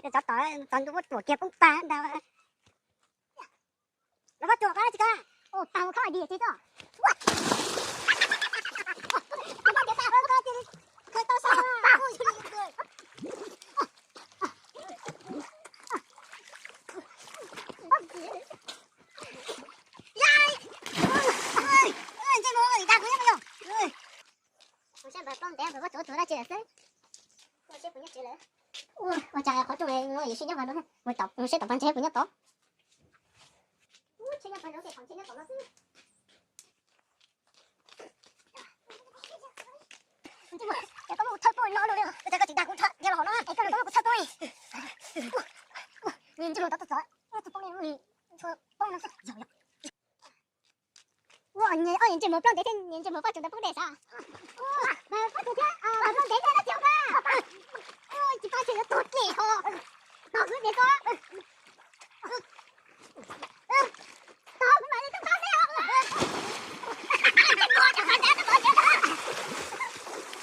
Cov tod txog ntua muab tuam kiag poob pag ntag. Los koj tuam koj tsis koj. Ua pag ua khob di tsis txog. Koj tias tau koj tias koj tau sa. Ntsej muag li dag kuv nyob yog. Kuv saib npawg plaub ntev npawg muab tuav tuav dab tsi lawm xwb. Ua seb puas nyob tsev lawm. Ua cas qhov rooj no yuav sib nyob npaum no, mus tom mus seb tom pag ntseg puas nyob tod. Ua ntshe nyob pag ntseg, ntshe nyob tom no xwb. Ntsej muag, koj muab kuv thawb poob no lawm li. Ua cas koj tsis dag kuv thiab los hauv no es koj los muab kuv thawb poob li. Ntsej muag tod tuaj txog, tus poob li, poob no xwb. Ua, ob ntsej muag plaub ntev thiab ntsej muag Paj Tsum ntawd poob dej sav. Paj Tsum thiab Paj Tsum ntev thiab dab tsi os. Tsis paub xyov yuav tuag dlej ho. Tos kuv tias xwb.